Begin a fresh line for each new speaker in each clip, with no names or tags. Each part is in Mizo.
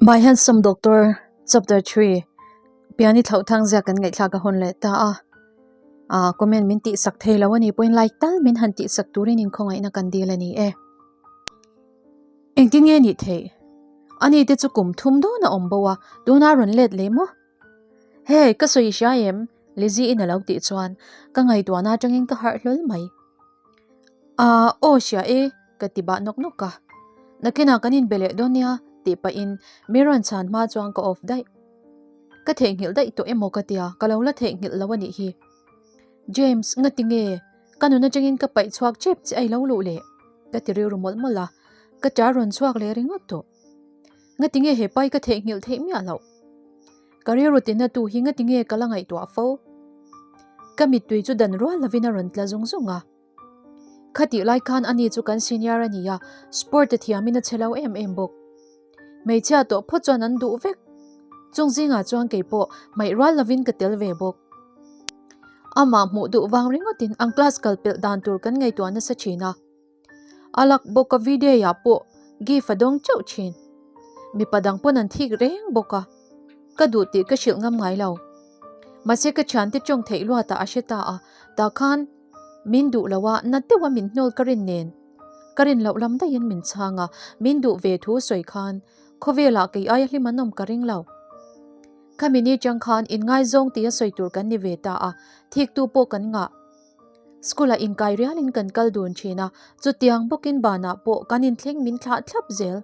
My Handsome Doctor Chapter 3 Piani thlauh thang ziak kan ngaihthlak a hun leh ta a ah comment min tih sak thei lo a ni pawhin like tal min han tih sak turin inkhawngaihna kan dil a ni e. Engtin nge nih theih? Ani te chu kum thum dawn a awm bo a, tuna rawn let leh maw? Hey, ka sawi hria em? Lizzy in a lo tih chuan ka ngaihtuahna atangin ka harh hlawl mai. Aaa aw hria e ka ti bah nawk nawk a. Nakinah kan inbe leh dawn nia tih pahin mi rawn chhan hma chuan ka off daih. Ka theihnghilh daih tawh emaw ka tia, ka lo la theihnghilh lo a nih hi. James, ngati nge? Ka nun atangin ka paih chhuak chep che a i lo luh leh? Ka ti rilru mawlh mawlh a, ka ṭah rawn chhuak leh ringawt tawh. Ngati nge he pai ka theihnghilh theih miah loh? Ka rilru tina tu hi ngati nge ka la ngaihtuah fo? Ka mittui chu dan rual lovin a rawn tla zung zung a. Khatih lai khan ani chu kan senior a ni a, sport a thiamin a che lo em em bawk. Hmeichhia tawh phawt chuan an duh vek. Chung zingah chuan kei pawh hmaih rual lovin ka tel ve bawk. Amah hmuh duh vang ringawtin an class kal pelh dan tur kan ngaihtuah nasa thin a. A lak bawk a video ah pawh gift a dawng teuh thin. Mipa dang pawn an thik reng bawk a. Ka duh tih ka hrilh ngam ngai lo. Mahse ka thiante tawng theih luatah a hre ta a, tah khan min duh lo a, na deuha min hnawl ka rin nen. Ka rin loh lam daihin min chhang a, min duh ve thu sawi khan khawvelah kei aia hlim an awm ka ring lo. Khami ni chang khan inngaizawng tia sawi tur kan ni ve ta a, thiktu pawh kan ngah. School-ah inkai rialin kan kal dun thin a, chutiang bawkin banah pawh kan inthleng min thlah thlap zel.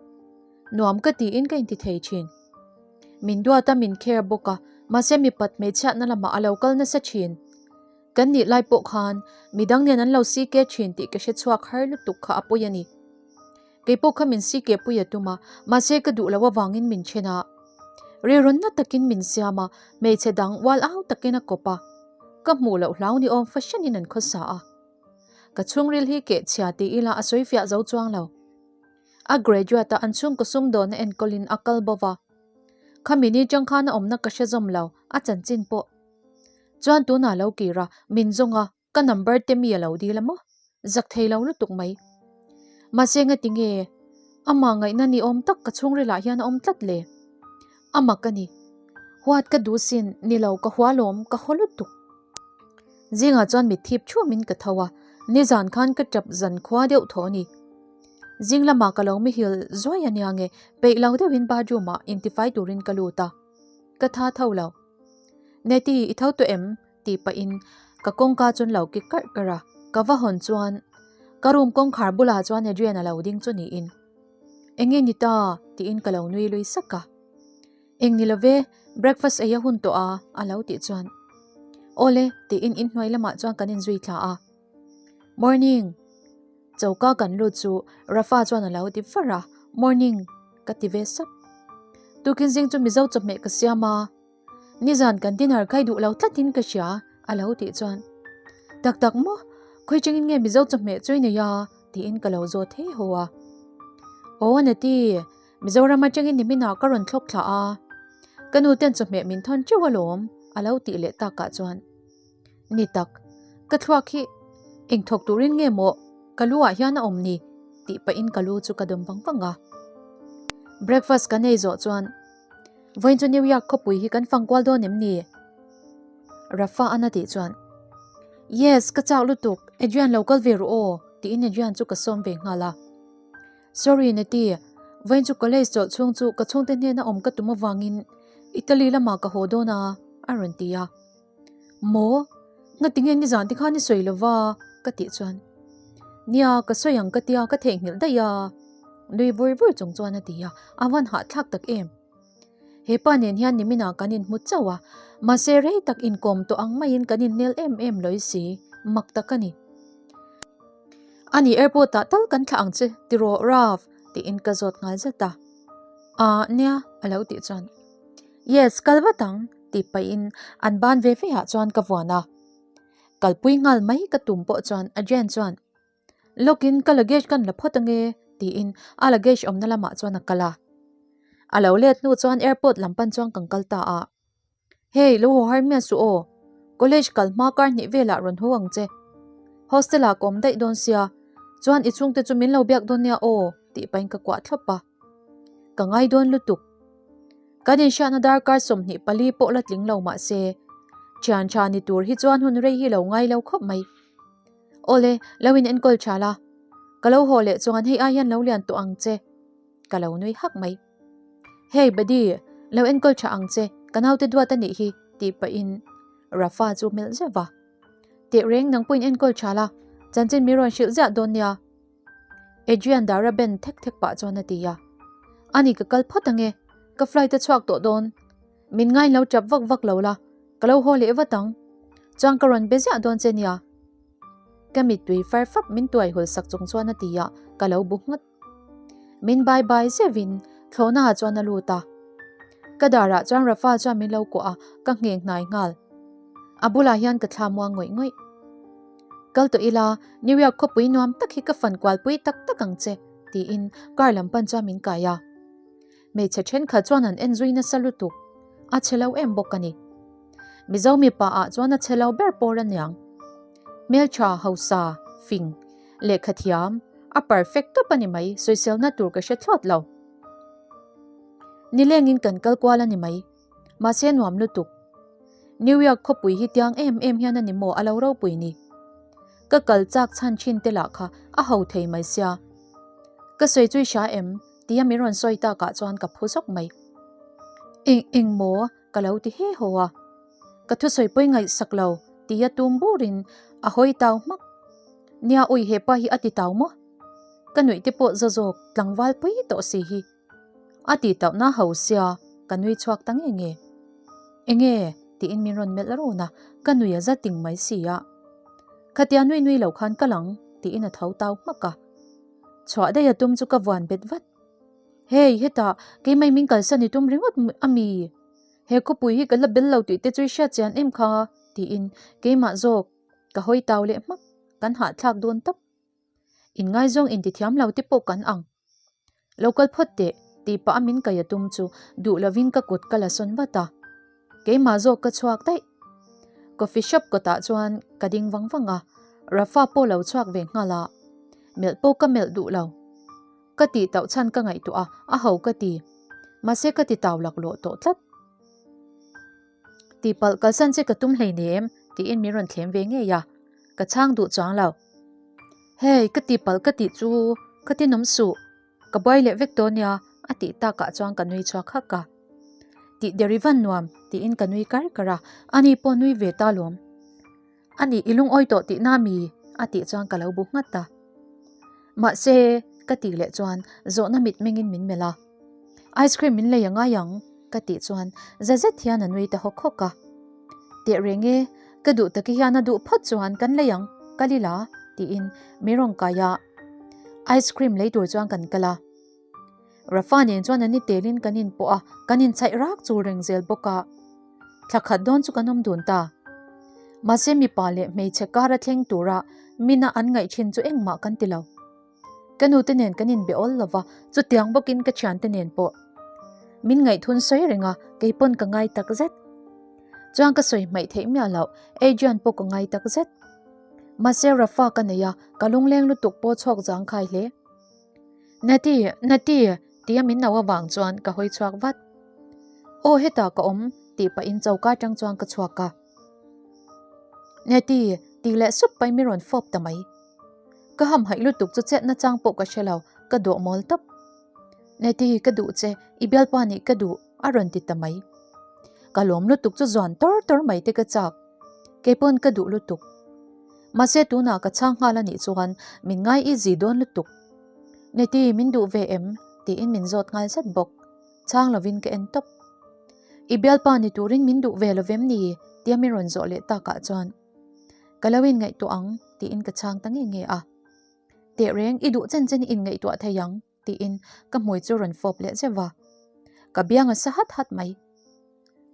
Nuam ka tiin ka inti thei thin. Min duat a, min care bawk a, mahse mipat hmeichhiatna lamah a lo kal nasa thin. Kan nih lai pawh khan midang nen an lo CK thin tih ka hre chhuak har lutuk kha a pawi a ni. Kei pawh kha min CK pui a tum a, mahse ka duh loh avangin min then a. Rilrunna takin min siam a, hmeichhe dang ual au takin a kawp a. Ka hmuh loh hlau ni awm fahranin an khawsa a. Ka chhungril hi keh chhia ti ila a sawi fiah zo chuang lo. A graduate a, an chhungkaw sumdawnna enkawlin a kal bo va. Khami ni chang khan a awmna ka hre zawm lo, a chanchin pawh chuan tunah lo kir a, min zawng a. Ka number te mi a lo dil a maw? Zak thei lo lutuk mai. Mahse ngati nge amah ngaihna ni awm tak ka chhungril ah hian a awm tlat le? A mak a ni. Huat ka duh sin, ni lo ka hua lawm, ka haw lutuk. Zingah chuan mit thip thuamin ka tho a, nizan khan ka tap zan khua deuh thaw a ni. Zing lamah ka lo mihil zuai a nia nge, peih lo deuhin bathroom ah intifai turin ka lut a, ka tha tho lo. Neti, i tho tawh em? Tih pahin ka kawngka chuan lo kik karh karh a, ka va hawn chuan ka room kawngkhar bulah chuan Adrian a lo ding chu niin Enge ni ta? tiin ka lo nui lui sak a. Eng ni love, breakfast ei a hun tawh a a lo tih chuan Awle tiin inhnuai lamah chuan kan inzui thla a. Morning! Choka kan lut chu Rafa chuan a lo ti far a, Morning! ka ti ve sap. Tukin zing chu Mizo chawhmeh ka siam a. Nizan kan dinner kai duh lo tlatin ka hria a lo tih chuan Tak tak maw, khawi changin nge Mizo chawhmeh chu i nei a? tiin ka lo zawt thei ho a. Aw Nati, Mizoram atangin niminah ka rawn thlawk thla a, ka nu ten chawhmeh min thawn teuh alawm a lo tih leh takah chuan Ni tak, ka thluak hi eng thawk turin nge maw ka lu ah hian a awm ni tih pahin ka lu chu ka dawm vang vang a. Breakfast kan ei zawh chuan Vawiin chu New York khawpui hi kan fang kual dawn em ni? Rafa an a tih chuan, Yes, ka chak lutuk, Adrian lo kal ve ru aw, tiin Adrian chu ka sawm ve nghal a. Sorry Nati, vawiin chu college chawlh chhung chu ka chhungte hnena awm ka tum avangin Italy lamah ka haw dawn a, a rawn ti a. Maw? Ngatinge nizan te khan i sawi lova? ka tih chuan, Nia, ka sawi ang ka tia, ka theihnghilh daih a, nui vur vur chung chuan a ti a, a van hahthlak tak em. He pa nen hian niminah kan inhmu chauh a, mahse rei tak inkawm tawh ang maiin kan innel em em lawi si, mak tak a ni. Ani airport ah tal kan thlah ang che tiraw Rav? tiin ka zawt nghal zet a. Aah nia a lo tih chuan Yes, kal vat ang tih pahin an ban ve ve ah chuan ka vuan a. Kalpui nghal mai ka tum pawh chuan Adrian chuan Lawkin ka luggage kan la phawt ange tiin a luggage awmna lamah chuan a kal a. A lo let hnu chuan airport lam pan chuan kan kal ta a. Hey, lo haw har miah suh aw. College kal hma kar hnih velah rawn haw ang che. Hostel ah ka awm daih dawn sia, chuan i chhungte chu min lo biak dawn nia aw tih pahin ka kuah thlawp a. Ka ngai dawn lutuk. Kan inhriatna darkar 24 pawh la tling lo mah se, thian tha ni tur hi chuan hun rei hi lo ngai lo khawp mai. Awle, lo in enkawl tha la. Ka lo haw leh chuan hei ai hian lo lian tawh ang che. Ka lo nui hak mai. Hey Buddy, lo enkawl tha ang che, ka naute duat a nih hi, tih pahin Rafa chu melh zeuh va. Tehreng nang pawhin enkawl tha la, chanchin mi rawn hrilh ziah dawn nia. Adrian dara ben thek thek pah chuan a ti a. Ani ka kal phawt ange, ka flight a chhuak tawh dawn. Min ngain lo tap vak vak lo la, ka lo haw leh vat ang. Chuan ka rawn be ziah dawn che nia. Ka mittui far fap min tuai hul sak chung chuan a ti a, ka lo bu nghat. Min bai bai zeuhin thlawhna ah chuan a lut a. Ka darah chuan Rafa chuan min lo kuah a, ka ngheng hnai nghal. A bulah hian ka thla muang ngawih ngawih. Kal tawh ila, New York khawpui nuam tak hi ka fan kualpui tak tak ang che, tiin car lam pan chuan min kai a. Hmeichhe thenkhat chuan an en zui nasa lutuk. A chhe lo em bawk a ni. Mizo mipa ah chuan a chhe lo ber pawr a niang. Hmeltha, hausa, fing, lehkha thiam, a perfect tawp a ni mai, sawiselna tur ka hre thlawt lo. Nilengin kan kal kual a ni mai. Mahse nuam lutuk. New York khawpui hi tiang em em hian a ni maw a lo ropui ni. Ka kal chak chhan thin te lah kha a ho thei mai sia. Ka sawi chu i hria em? Tia min rawn sawi takah chuan ka phu zawk mai. Eng eng maw? Ka lo ti he haw a. Ka thusawi pawi ngaihsak lo tia tum burin a hawi tau hmak. Nia ui hepa hi a ti tau maw? Ka nuih te pawh za zawk tlangval pui tawh si hi. A ti tauhna ho sia ka nui chhuak ta nge nge. Enge? Tiin min rawn melh run a, ka nui a za ting mai si a. Khatia nui nui lo khan ka lang tiin a tho tau hmak a. Chhuah daih a tum chu ka vuan bet vat. Hey, hetah keimah min kalsan i tum ringawt a mi? He khawpui hi ka la bel lo tih te chu i hriat chian em kha? tiin keimah zawk ka hawi tau leh hmak, kan hahthlak dawn tawp. Inngaizawng intithiam lo te pawh kan ang. Lo kal phawt teh, tih pah a min kai a tum chu duh lovin ka kut ka la sawn vat a. Keimah zawk ka chhuak daih. Coffee shop kawtah chuan ka ding vang vang a, Rafa pawh lo chhuak ve nghal a. Melh pawh ka melh duh lo. Ka tih tauh chhan ka ngaihtuah a, a ho ka ti. Mahse ka ti tau laklawh tawh tlat. Tihpalh kalsan che ka tum hleinem tiin min rawn thlem ve ngei a, ka chhang duh chuang lo. Hey, ka tihpalh ka tih chu ka tinawm suh, ka buai leh vek tawh nia a tih takah chuan ka nui chhuak hak a. Tih der i van nuam tiin ka nui kar kar a, ani pawh nui ve ta lawm. A nih i lungawi tawh tihna mi? a tih chuan ka lo bu nghat a. Mahse, ka tih leh chuan zawhna mitmengin min melh a. Ice cream min lei a ngai ang, ka tih chuan za zet hian a nui ta hawk hawk a. Teh reng e, ka duh taki hian a duh phawt chuan kan lei ang, kal ila, tiin min rawn kai a. Ice cream lei tur chuan kan kal a. Rafa nen chuan an ni telin kan inpawh a, kan inchhaih rak chul reng zel bawk a. Thla khat dawn chu kan awm dun ta. Mahse mipa leh hmeichhe kar a thleng tura mina an ngaih thin chu engmah kan ti lo. Ka nute nen kan inbe awl lo va, chutiang bawkin ka thiante nen pawh. Min ngaihthun sawi reng a, kei pawn ka ngai tak zet. Chuan ka sawi hmaih theih miah loh, Adrian pawh ka ngai tak zet. Mahse Rafa ka nei a, ka lungleng lutuk pawh chhuak zangkhai hle. Nati, Nati, tia min no avang chuan ka hawi chhuak vat. Aw hetah ka awm, tih pahin choka atang chuan ka chhuak a. Nati, tih leh sup pahin min rawn fawp ta mai. Ka hamhaih lutuk chu chetna chang pawh ka hre lo, ka dawh mawl tawp. Nati, ka duh che, i bialpa nih ka duh, a rawn ti ta mai. Ka lawm lutuk chu zuan tawr tawr mai te ka chak. Keipawn ka duh lutuk. Mahse tunah ka chhang nghal a nih chuan min ngai easy dawn lutuk. Neti min duh ve em? tiin min zawt nghal zet bawk. Chhang lovin ka en tawp. I bialpa ni turin min duh ve lovem ni? tia min rawn zawh leh takah chuan ka lo inngaihtuah ang tiin ka chhang ta nge nge a. Tehreng i duh chen chen i inngaihtuah thei ang tiin ka hmui chu rawn fawp leh zeuh va. Ka biang a sa hat hat mai.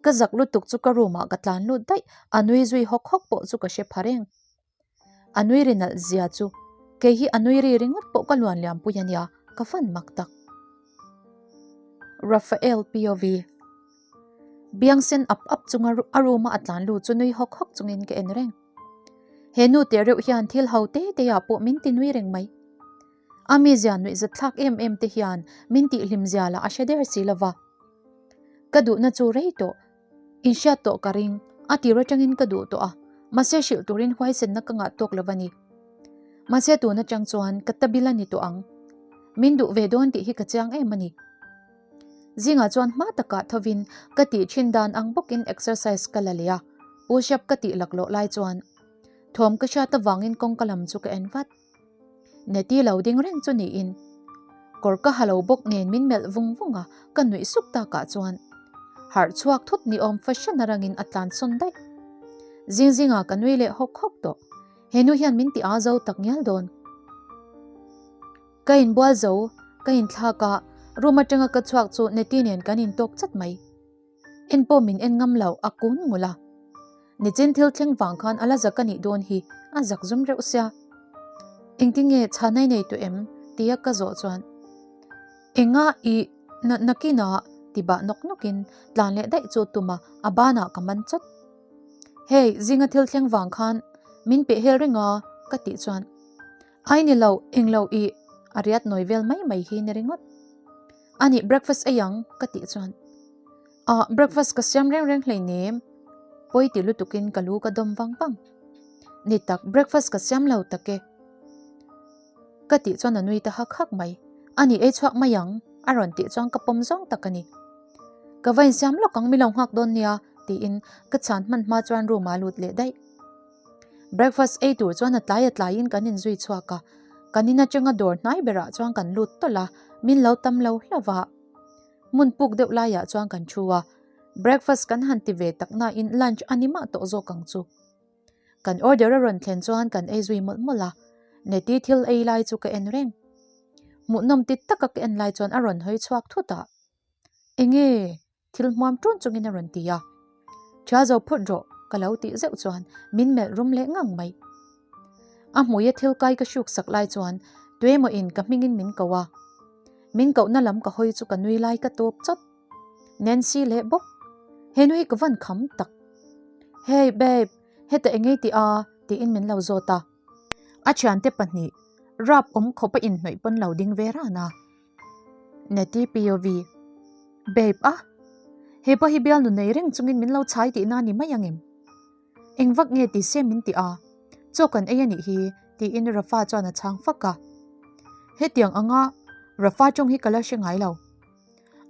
Ka zak lutuk chu ka room ah ka tlan lut daih, a nui zui hawk hawk pawh chu ka hre pha reng. A nui ri nalh zia chu kei hi a nui ri ringawt pawh ka luan liam pui a nia, ka fan mak tak. Raphael POV Biang sen ap ap chunga a room a a tlan lut chu nui hawk hawk chungin ka en reng. He nu teh reuh hian thil ho te te ah pawh min ti nui reng mai. A mizia nuihzat thlak em em te hian min tihhlim zia lah a hre der si lova. Ka duhna chu rei tawh. Inhriat tawh ka ring. A tir atangin ka duh tawh a, mahse hrilh turin huaisenna ka ngah tawk lo a ni. Mahse tun atang chuan ka ta bil a ni tawh ang. Min duh ve dawn tih hi ka chiang em a ni. Zingah chuan hma takah thovin ka tih thin dan ang bawkin exercise ka la leh a, push up ka tih laklawh lai chuan thawm ka hriat avangin kawngka lam chu ka en vat. Neti lo ding reng chu niin kawr ka ha lo bawk nen min melh vung vung a, ka nuih suk takah chuan harh chhuak thut ni awm fahran arangin a tlan sawn daih. Zing zingah ka nui leh hawk hawk tawh, he nu hian min ti aa zo tak ngial dawn. Ka inbual zo, ka inthlak a, room atanga ka chhuak chu Neti nen kan intawk chat mai. En pawh min en ngam lo, a kun ngul a. Nichin thil thleng vang khan a la zak a nih dawn hi, a zak zum reuh sia. Engtin nge chhanai nei tawh em? tia ka zawh chuan Enga i na nakinah ti bah nawk nawkin tlan leh daih chu tum a, a banah ka man chawt. Hei, zinga thil thleng vang khan min peh hel reng a, ka tih chuan Ai ni lo, englo i a riat nawi vel mai mai hi ni ringawt. Anih breakfast ei ang ka tih chuan Ah breakfast ka siam reng reng hleinem pawi ti lutukin ka lu ka dawm vang vang. Ni tak breakfast ka siam lo tak e ka tih chuan a nui ta hak hak mai. Anih ei chhuak mai ang a rawn tih chuan ka pawm zawng tak a ni. Ka va insiam lawk ang mi lo nghak dawn nia tiin ka chhan hman hma chuan room ah lut leh daih. Breakfast ei tur chuan a tlai a tlaiin kan inzui chhuak a, kan in atanga dawr hnai berah chuan kan lut tawlh a, min lo tam lo hlauh a. Hmun puk deuh laiah chuan kan thu a, breakfast kan han ti ve tak nain lunch a ni mah tawh zawk ang chu. Kan order a rawn thlen chuan kan ei zui mawlh mawlh a, Neti thil ei lai chu ka en reng. Hmuhnawm ti taka ka en lai chuan a rawn hawi chhuak thut a, Enge? Thil hmuam ṭun chungin a rawn ti a, Ṭha zo phawt rawh ka lo tih zeuh chuan min melh rum leh ngang mai. A hmuia thil kai ka hruk sak lai chuan tuemaw-in ka hmingin min ko a, min kohna lam ka hawi chu ka nui lai ka tawp chawt. Nancy leh bawk, he nu hi ka van kham tak. Hey babe, heta engei tih a? tiin min lo zawt a. A thiante pahnih rap awm khawp a inhnawih pawn lo ding ve ran a. Neti POV. Babe a! He pawh hi bialnu nei reng chungin min lo chhai tihna a ni mai ang em? Eng vak nge ti se min ti a, chaw kan ei a nih hi tiin Rafa chuan a chhang fak a. Hetiang anga Rafa tawng hi ka la hre ngai lo.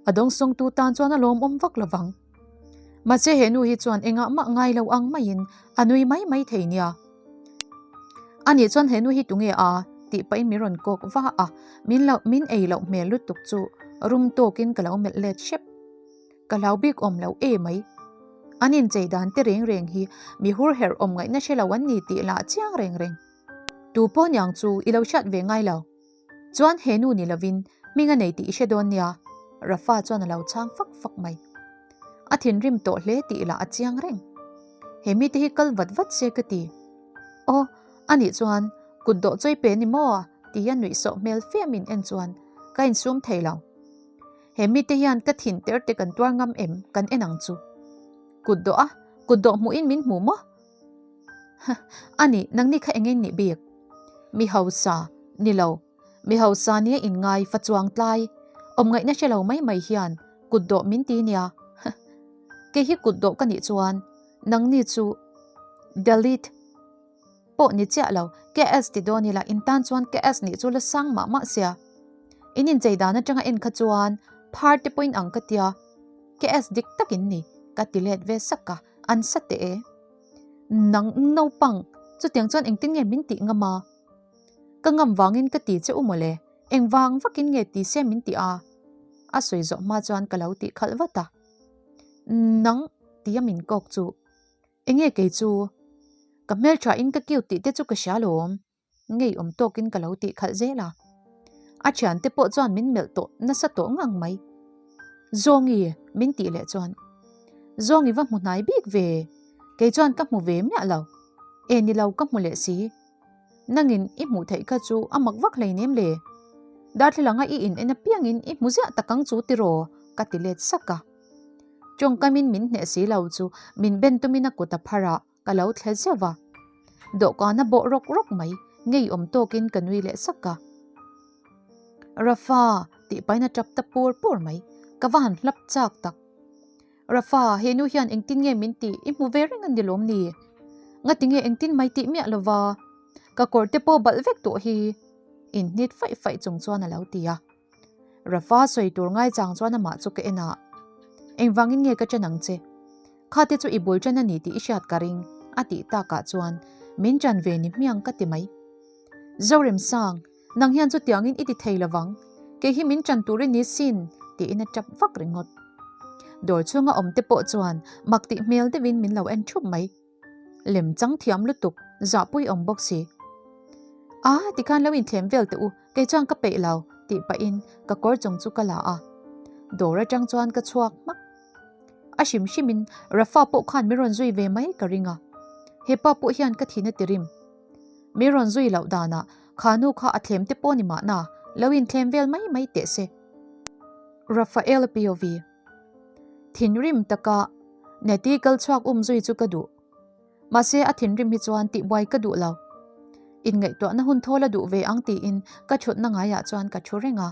A dawngsawngtu tan chuan a lawmawm vak lovang. Mahse he nu hi chuan engah mah ngai lo ang maiin a nui mai mai thei nia. Anih chuan he nu hi tunge a? tih pahin min rawn kawk va a, min lo min ei loh hmel lutuk chu rum tawkin ka lo melh let hrep. Ka hlau bik awm lo e mai. An inchei dan te reng reng hi mi hur herh awm ngaihna hre lo an ni tih lah chiang reng reng. Tu pawh niang chu i lo hriat ve ngai lo. Chuan he nu ni lovin hming a nei tih i hre dawn nia, Rafa chuan a lo chhang fak fak mai. A thinrim tawh hle tih lah a chiang reng. He mite hi kal vat vat se ka ti. Aw, anih chuan kut dawh chawi pe ni maw? tia nuihsawh hmel fe min en chuan ka insum thei lo. He mite hian ka thin ter te kan tuar ngam em kan en ang chu. Kut dawh a, kut dawh hmuhin min hmu maw? Ani, nangni kha eng eng nih bik? Mi hausa, ni lo. Mi hausa nia inngai fa chuang tlai, awm ngaihna hre lo mai mai hian kut dawh min ti nia. Kei hi kut dawh ka nih chuan nangni chu delete pawh ni chiah lo, KS ti dawn ila in tan chuan KS nih chu la sang mah mah sia. In inchei dan atanga en kha chuan phar te pawhin ang ka tia, KS dik takin ni ka ti let ve sak a, an sa teh e. Nang naupang, chutiang chuan engtin nge min tih ngam a? Ka ngam vangin ka ti che u mawle, engvang vakin nge ti se min tih a? A sawi zawh hma chuan ka lo tih khalh vat a. Nang tia min kawk chu, enge kei chu? Ka hmeltha in ka cute tih te chu ka hria lawm. Ngeiawm tawkin ka lo tih khalh zel a. A thiante pawh chuan min melh tawh nasa tawh ngang mai. Zawngi min tih leh chuan, Zawngi va hmu hnai bik ve, kei chuan ka hmu ve miah lo. E ni lo ka hmu leh si. Nangin i hmuh theih kha chu a mak vak hleinem le. Darthlalanga i in en apiangin i hmu ziah tak ang chu tiraw ka ti let sak a. Tawngkamin min hneh si lo chu min ben tumin a kut a phar a. Ka lo thle zeuh a, dawhkan a bawh rawk rawk mai, ngeiawm tawkin ka nui leh sak a. Rafa tih pahin a tap ta pur pur mai, ka va han hlap chak tak. Rafa, he nu hian engtin nge min tih i hmu ve reng a ni lawm ni? Ngati nge engtin mai tih miah lova ka kawr te pawh balh vek tawh hi? Inhnit faih faih chung chuan a lo ti a. Rafa sawi tur ngaichang chuan amah chu ka en a, Engvangin nge ka chen ang che? Kha te chu i bul chen a ni tih i hriat ka ring, a tih takah chuan min ṭan ve ni hmiang ka ti mai. Zoremsang, nang hian chutiangin i ti thei lovang, kei hi min ṭan tur i ni sin, tiin a ṭap vak ringawt. Dawr chhunga awm te pawh chuan mak tih hmel deuhin min lo en ṭhup mai. Lem chang thiam lutuk, zahpui awm bawk si. A, tikhan lo inthlem vel teh u, kei chuan ka peih lo, tih pahin ka kawr chung chu ka la a. Dawr atang chuan ka chhuak hmak. A hrim hrimin Rafa pawh khan min rawn zui ve mai ka ring a. He pa pawh hian ka thin a ti rim. Min rawn zui loh danah kha nu kha a thlem te pawh ni mahna, lo inthlem vel mai mai teh se. Rafael POV. Thinrim taka Nettie kal chhuak um zui chu ka duh. Mahse a thinrim hi chuan tihbuai ka duh lo. Inngaihtuahna hun thawl a duh ve ang tiin ka thutna ngaiah chuan ka thu reng a.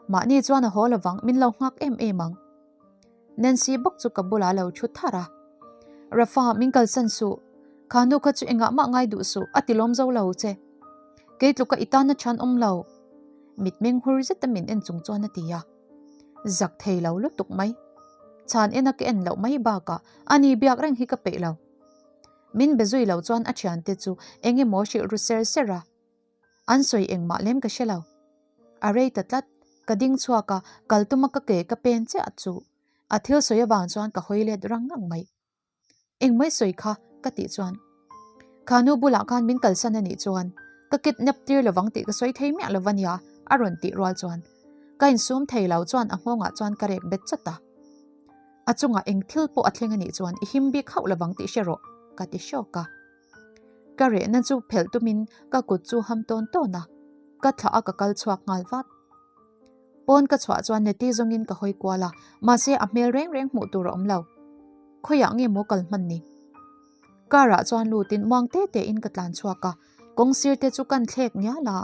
Mahni chuan a haw lovang min lo nghak em em ang. Nancy bawk chu ka bulah lo thu thar a. Rafa min kalsan suh. Kha nu kha chu engah mah ngai duh suh a ti lawm zo lo che. Kei tluka i tana chhan awm lo. Mitmeng hur zeta min en chung chuan a ti a. Zak thei lo lutuk mai. Chhan ena ka en loh mai bakah a ni biak reng hi ka peih lo. Min be zui lo chuan a thiante chu eng emaw hrilh ru ser ser a. An sawi engmah lem ka hre lo. A rei ta tlat, ka ding chhuak a, kal tuma ka ke ka pen chiah chu a thil sawi avang chuan ka hawi let rang ngang mai. Engmai sawi kha ka tih chuan kha nu bulah khan min kalsan a nih chuan ka kidnap tir lovang tih ka sawi thei miah lo a nia a rawn tih rual chuan ka insum thei lo chuan a nghawngah chuan ka rek bet chat a. A chungah eng thil pawh a thleng a nih chuan i him bik hauh lovang tih hre rawh ka ti hrawk a. Ka rehna chu phelh tumin ka kut chu ham tawn tawn a, ka thlah a ka kal chhuak nghal vat. Pawn ka chhuah chuan Nettie zawngin ka hawi kual a, mahse a hmel reng reng hmuh tur a awm lo. Khawiah nge maw kal hman ni? Car ah chuan lutin muang te te in ka tlan chhuak a, kawng sir te chu kan thlek ngial a,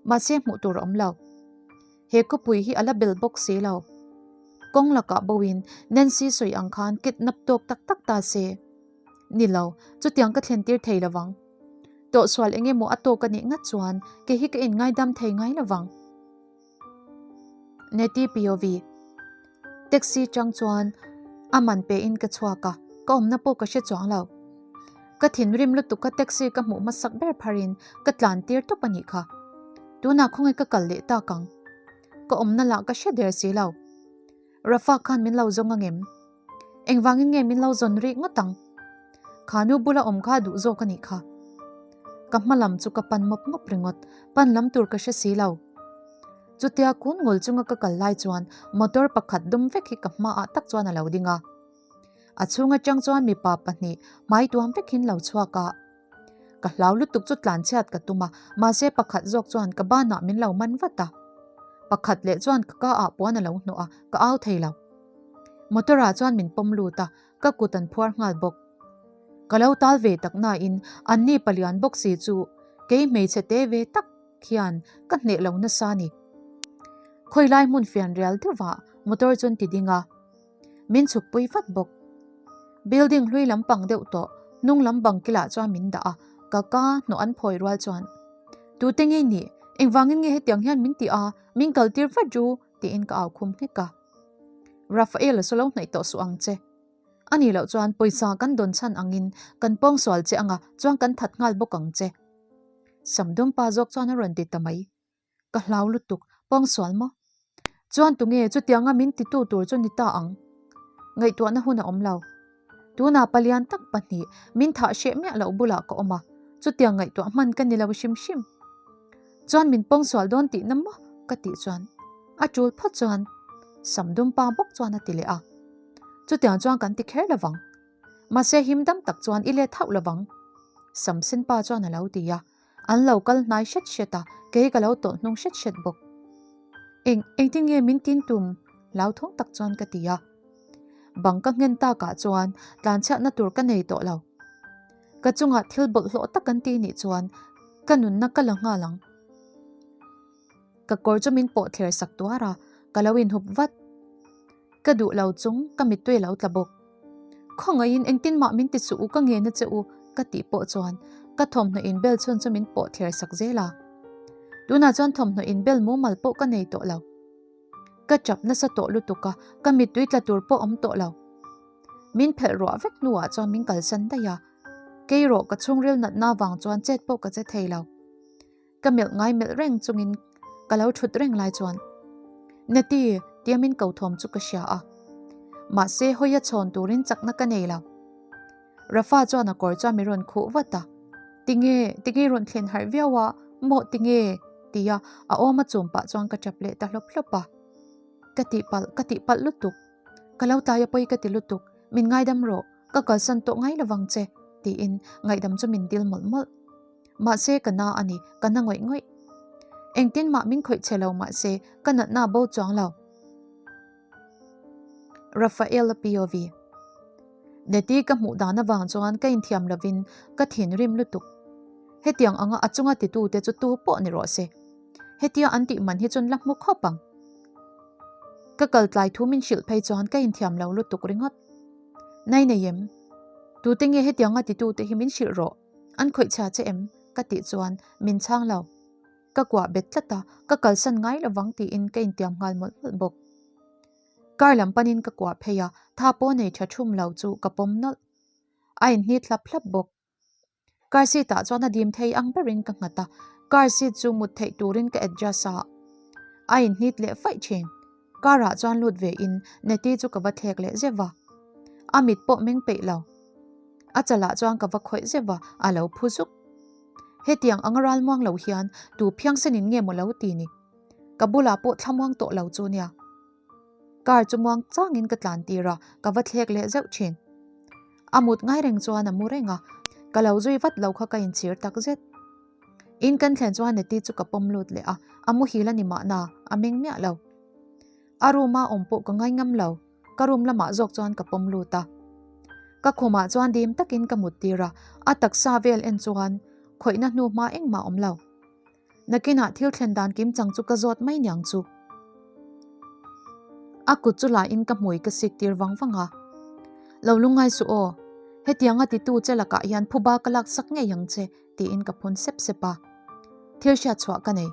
mahse hmuh tur a awm lo. He khawpui hi a la bel bawk si lo. Kawng lakah boin Nancy sawi ang khan kidnap tawk tak tak ta se. Ni lo, chutiang ka thlen tir thei lovang. Tawhsual eng emaw a tawk a nih ngat chuan kei hi ka inngaidam thei ngai lovang. Neti POV. Taxi chang chuan a man pe in ka chhuak a, ka awmna pawh ka hre chuang lo. Ka thinrim lutuk kha taxi ka hmuh hmasak ber pharin ka tlan tir tawp a nih kha. Tunah khawnge ka kal leh tak ang? Ka awmna lah ka hre der si lo. Rafa khan min lo zawng angem? Engvangin nge min lo zawn rih ngawt ang? Kha nu bula awm kha duh zawk a nih kha. Ka hma lam chu ka pan mawp mawp ringawt, pan lam tur ka hre si lo. Chutia kun ngul chunga ka kal lai chuan motor pakhat dum vek hi ka hmaah tak chuan a lo ding a. A chhung atang chuan mipa pahnih hmai tuam vekin lo chhuak a. Ka hlau lutuk chu tlanchhiat ka tum a, mahse pakhat zawk chuan ka banah min lo man vat a. Pakhat leh chuan ka ka ah puan a lo hnawh a, ka au thei lo. Motor ah chuan min pawm lut a, ka kut an phuar nghal bawk. Ka lo tal ve tak nain anni palian bawk si chu kei hmeichhe te ve tak hian ka hneh lo nasa a ni. Khawilai hmun fian rial deuhah motor chu an ti ding a. Min chhuk pui vat bawk. Building hlui lampang deuh tawh hnung lam bang kilah chuan min dah a, ka ka hnawh an phawi rual chuan Tute nge nih? Engvangin nge hetiang hian min ti a? Min kal tir vat ru tiin ka au khum nghek a. Rafael a saw lo hnaih tawh suh ang che. A nih loh chuan pawisa kan dawn chhan angin kan pawngsual che anga chuan kan that nghal bawk ang che. Samdumpa zawk chuan a rawn ti ta mai. Ka hlau lutuk, pawngsual maw? Chuan tunge chutianga min titu tur chu ni ta ang? Ngaihtuahna hun a awm lo. Tunah palian tak pahnih min thah hreh miah loh bulah ka awm a, chutiang ngaihtuah hman ka ni lo hrim hrim. Chuan min pawngsual dawn tihna maw? ka tih chuan a tul phawt chuan Samdumpa bawk chuan a ti leh a. Chutiang chuan kan ti kher lovang. Mahse himdam tak chuan i let hauh lovang. Samsenpa chuan a lo ti a. An lo kal hnai hret hret a, kei ka lo tawlh hnung hret hret bawk. Eng, engtin nge min tin tum? Hlauthawng tak chuan ka ti a. Bang ka nghen takah chuan tlanchhiatna tur ka nei tawh lo. Ka chungah thil bawlhhlawh tak an ti nih chuan ka nunna ka la nghal ang. Ka kawr chu min pawh thler sak tuar a, ka lo inhup vat. Ka duh lo chung ka mittui a lo tla bawk. Khawngaihin engtin mah min ti suh u ka ngen a che u ka tih pawh chuan ka thawmhnaw inbel chhun chu min pawh thler sak zel a. Tunah chuan thawmhnaw inbel mumal pawh ka nei tawh lo. Ka chap nasa tawh lutuk a, ka mittui tla tur pawh awm tawh lo. Min phelh ruah vek hnuah chuan min kalsan daih a, kei rawh ka chhungril natna vang chuan chet pawh ka che thei lo. Ka melh ngai melh reng chungin ka lo thut reng lai chuan Neti tia min ko thawm chu ka hria a, mahse hawia chhawn turin chakna ka nei lo. Rafa chuan a kawr chuan min rawn khuh vat a, Tinge, tinge rawn thlen harh viau a, maw tinge? tia a awm a chum pah chuan ka tap leh ta hlawp hlawp a. Ka tihpalh, ka tihpalh lutuk. Ka lo tlai a pawi ka ti lutuk, min ngaidam rawh, ka kalsan tawh ngai lovang che, tiin ngaihdam chu min dil mawlh mawlh. Mahse ka na a ni, ka na ngawih ngawih. Engtin mah min khawih che lo mahse ka natna bo chuang lo. Rafael-a POV. Neti ka hmuh dan avang chuan ka inthiam lovin ka thinrim lutuk. Hetiang anga a chunga titute chu tu pawh ni rawh se. Hetia an tih man hi chuan la hmu khawp ang. Ka kal tlai thu min hrilh phei chuan ka inthiam lo lutuk ringawt. Nai nei em? Tute nge hetianga titute hi min hrilh rawh? An khawih chhia che em? Ka tih chuan min chhang lo. Ka kuah bet tlat a, ka kalsan ngai lovang tiin ka intiam nghal mawlh mawlh bawk. Car lam panin ka kuah phei a, tha pawh nei tha thum lo chu ka pawm nawlh. A inhnit hlap hlap bawk. Car seat ah chuan a dim thei ang berin ka nghat a, car seat chu mut theih turin ka adjust a, a inhnit leh faih thin. Car ah chuan lut ve in Neti chu ka va thlek leh zeuh va, a mit pawh meng peih lo. A chalah chuan ka va khawih zeuh va, a lo phu zuk. Hetiang anga ral muang lo hian tu phiangsen in nge maw lo ti ni? Ka bulah pawh thlamuang tawh lo chu nia. Car chu muang changin ka tlan tir a, ka va thlek leh zeuh thin. A mut ngai reng chuan a mu reng a, ka lo zui vat lo kha ka inchhir tak zet. In kan thlen chuan Neti chu ka pawm lut leh a, a muhil a ni mahna, a meng miah lo. A room a awm pawh ka ngai ngam lo, ka room lamah zawk chuan ka pawm lut a. Ka khumah chuan dim takin ka mut tir a, a taksa vel en chuan khawihna hnu hma engmah awm lo. Nakinah thil thlen dan kim chang chu ka zawt mai niang chu. A kut chu lain ka hmui ka sik tir vang vang a. Lo lungngai suh aw, hetianga titu che lakah hian phuba ka lak sak ngei ang che tiin ka phun sep sep a. Thil hriat chhuah ka nei.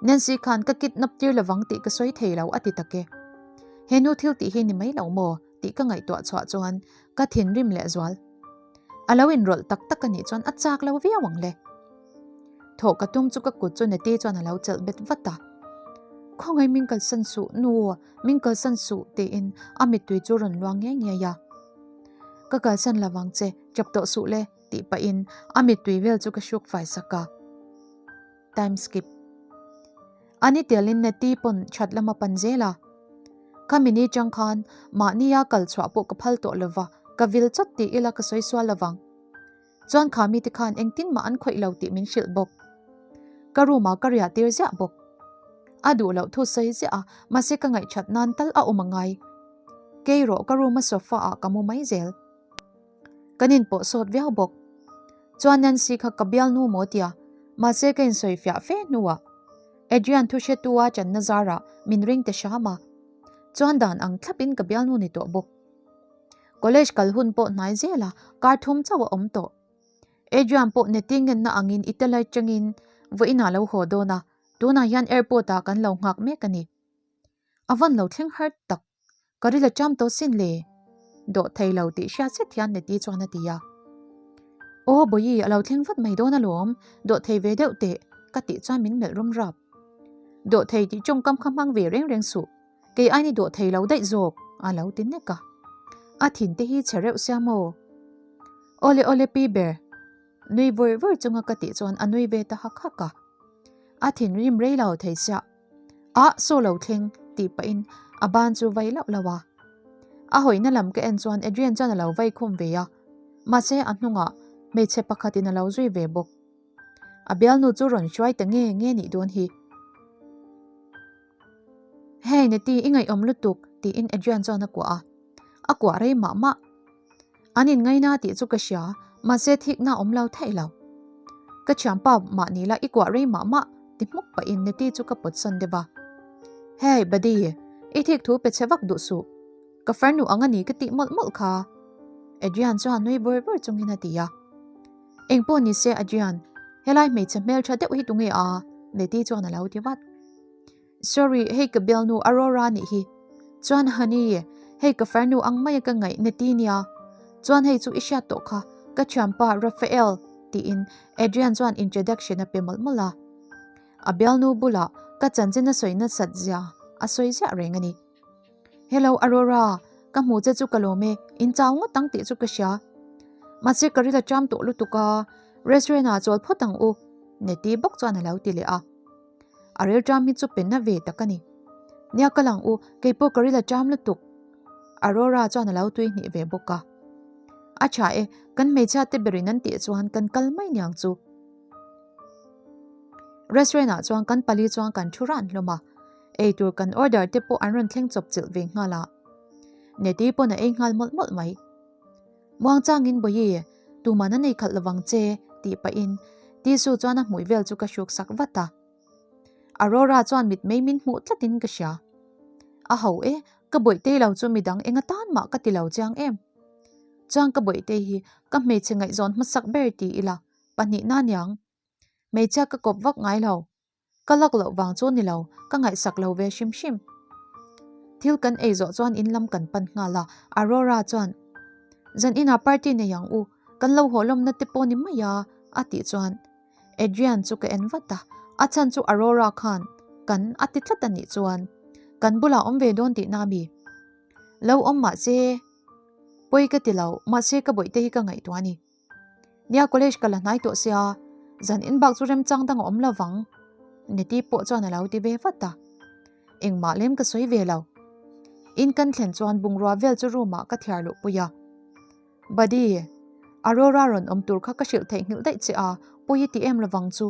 Nancy khan ka kidnap tir lovang tih ka sawi thei lo a ti tak e. He nu thil tih hi ni mai lo maw tih ka ngaihtuah chhuah chuan ka thinrim leh zual. A lo inrawlh tak tak a nih chuan a chak lo viau ang le. Thawh ka tum chu ka kut chu Neti chuan a lo chelh bet vat a. Khawngaih min kalsan suh nu, min kalsan suh tiin a mittui chu rawn luang ngiai ngiai a. Ka kalsan lo vang che, chap tawh suh le tih pahin a mittui vel chu ka hruk fai sak a. Time skip. Ani telin Neti pawn that lama pan zel a. Khami ni chang khan mahnia kal chhuah pawh ka phal tawh lova, ka vil chawt tih ila ka sawi sual lovang. Chuan kha mite khan engtin mah an khawih lo tih min hrilh bawk. Ka room ah ka riah tir ziah bawk. A duh loh thu sawi ziah a, mahse ka ngaihthat nan tal a awm angai. Kei rawh ka room a sofa ah ka mu mai zel. Kan inpawh sawt viau bawk. Chuan Nancy kha ka bialnu maw tia, mahse ka insawi fiah fe hnuah Adrian thu hretua channa zarah min ring ta hram a. Chuan dan ang thlapin ka bialnu ni tawh bawk. College kal hun pawh hnai zel a, kar thum chauh a awm tawh. Adrian pawh neti ngenna angin Italy atangin vawiinah lo haw dawn a, tunah hian airport ah kan lo nghak mek a ni. A van lo thleng har tak, ka ril a ṭam tawh sin le. Dawh thei lo tih hriat zet hian Neti chuan a ti a. Aw Bawihi, a lo thleng vat mai dawn alawm, dawh thei ve deuh teh, ka tih chuan min melh rum rap. Dawh thei tih tawngkam kha hmang ve reng reng suh, kei aini dawh thei lo daih zawk, a lo ti nek a. A thin te hi chhe reuh sia maw? Awle awle pi ber, nui vur vur chunga ka tih chuan a nui ve ta hak hak a. A thinrim rei lo thei siah. Ah, saw lo thleng, tih pahin a ban chu vai lauh lauh a. A hawihna lam ka en chuan Adrian chuan a lo vai khum ve a, mahse a hnungah hmeichhe pakhatin a lo zui ve bawk. A bialnu chu rawn hruai ta nge nge nih dawn hi. Hey Neti, i ngaihawm lutuk, tiin Adrian chuan a kuah a. A kuah rei mah mah. An inngaina tih chu ka hria, mahse thikna awm lo theih lo. Ka thianpa mahni la i kuah rei mah mah ti hmuk pahin Neti chu ka pawtsawn deuh a. Hey buddy, I thik thu pe chhe vak duh suh. Ka farnu ang a ni ka tih mawlh mawlh kha. Adrian chuan nui vur vur chungin a ti a. Engpawh ni se Adrian, helai hmeichhe hmeltha deuh hi tunge a? Nettie chuan a lo ti vat. Sorry, hei ka bialnu Aurora nih hi. Chuan honey, hei ka farnu ang maia ka ngaih Nettie nia. Chuan hei chu i hriat tawh kha, ka thianpa Raphael tiin Adrian chuan introduction a pe mawlh mawlh a. A bialnu bulah ka chanchin a sawi nasat zia a sawi ziah reng a ni. Hello Aurora, ka hmu che chu ka lawm e, in chau ngawt ang tih chu ka hria. Mahse ka ril a ṭam tawh lutuk a, restaurant ah chawl phawt ang u, Nettie bawk chuan a lo ti leh a. A ril ṭam hi chu pe na ve tak a ni. Nia ka lang u, keipawh ka ril a ṭam lutuk. Aurora chuan a lo tui hnih ve bawk a. A ṭha e, kan hmeichhia te berin an tih chuan kan kal mai niang chu. Restaurant ah chuan kan pali chuan kan thu ran hlawm a, eitur kan order te pawh an rawn thleng chawp chilh ve nghal a. Nettie pawn a ei nghal mawlh mawlh mai. Muangchangin Bawihi, tuman a nei khalh lovang che tih pahin tissue chuan a hmui vel chu ka hruk sak vat a. Aurora chuan mitmei min hmuh tlatin ka hria. A ho e, ka bawihtei lo chu midang eng atan mah ka ti lo chiang em. Chuan ka bawihtei hi ka hmeichhe ngaihzawn hmasak ber ti ila Pahnihna aniang. Hmeichhia ka kawp vak ngai lo. Ka lak loh vang chu ni lo, ka ngaihsak lo ve hrim hrim. Thil kan ei zawh chuan in lam kan pan nghal a, Aurora chuan, Zan inah party nei ang u, kan lo haw lawmna te pawh ni mai a, a tih chuan Adrian chu ka en vat a, a chhan chu Aurora khan kan a ti tlat a nih chuan kan bulah awm ve dawn tihna a mi? Lo awm mahse pawi ka ti lo, mahse ka bawihte hi ka ngaihtuah a ni. Nia college ka la hnai tawh sia, zan in bak chu remchang dang a awm lo vang. Niti pawh chuan a lo ti ve vat a. Engmah lem ka sawi ve lo. In kan thlen chuan bungrua vel chu room ah ka thiar luh pui a. Buddy, Aurora rawn awm tur kha ka hrilh theihnghilh daih che a, pawi i ti em lo vang chu.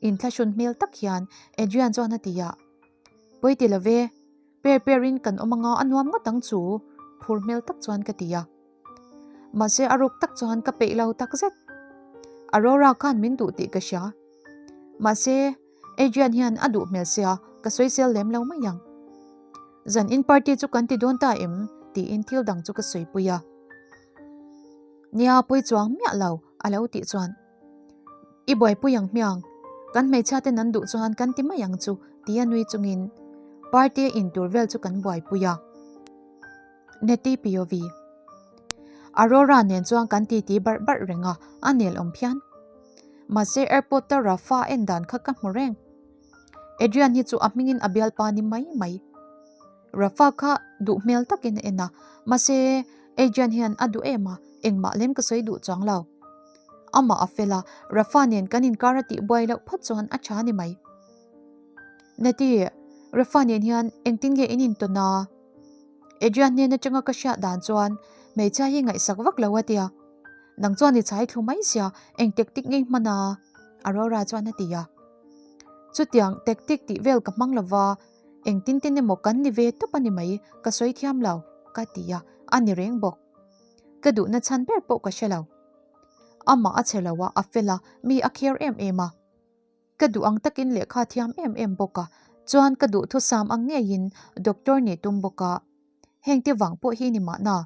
Inthlahrun hmel tak hian Adrian chuan a ti a. Pawi ti lo ve, per per in kan awm anga a nuam ngawt ang chu, phur hmel tak chuan ka ti a. Mahse a ruk tak chuan ka peih lo tak zet. Aurora khan min duh tih ka hria. Mahse Adrian hian a duh hmel sia ka sawisel lem lo mai ang. Zan in party chu kan ti dawn ta em? tiin thil dang chu ka sawipui a. Nia pawi chuang miah lo a lo tih chuan I buaipui ang hmiang, kan hmeichhia ten an duh chuan kan ti mai ang chu tia nui chungin party a in tur vel chu kan buaipui a. Neti POV. Aurora nen chuan kan titi barh barh reng a, a nel awm phian. Mahse airport a Rafa en dan kha ka hmu reng. Adrian hi chu a hmingin a bialpa ni mai mai. Rafa kha duh hmel takin a en a, mahse Adrian hian a duh em a, engmah lem ka sawi duh chuang lo. Amah a fel a, Rafa nen kan inkar a tihbuai loh phawt chuan a tha ni mai. Neti, Rafa nen hian engtin nge in intawn a? Adrian hnen atanga ka hriat dan chuan hmeichhia hi ngaihsak vak lo a tia. Nang chuan i chhai thlu mai sia, eng tactic ngei hman a? Aurora chuan a ti a. Chutiang tactic tih vel ka hmang lova, eng tin tin emaw kan ni ve tawp a ni mai, ka sawi thiam lo, ka ti a, a ni reng bawk. Ka duhna chhan ber pawh ka hre lo. Amah a che lo a, a fel a, mi a care em em a. Ka duh ang takin lehkha thiam em em bawk a, chuan ka duhthusam ang ngeiin doctor nih tum bawk a, heng te vang pawh hi ni mahna.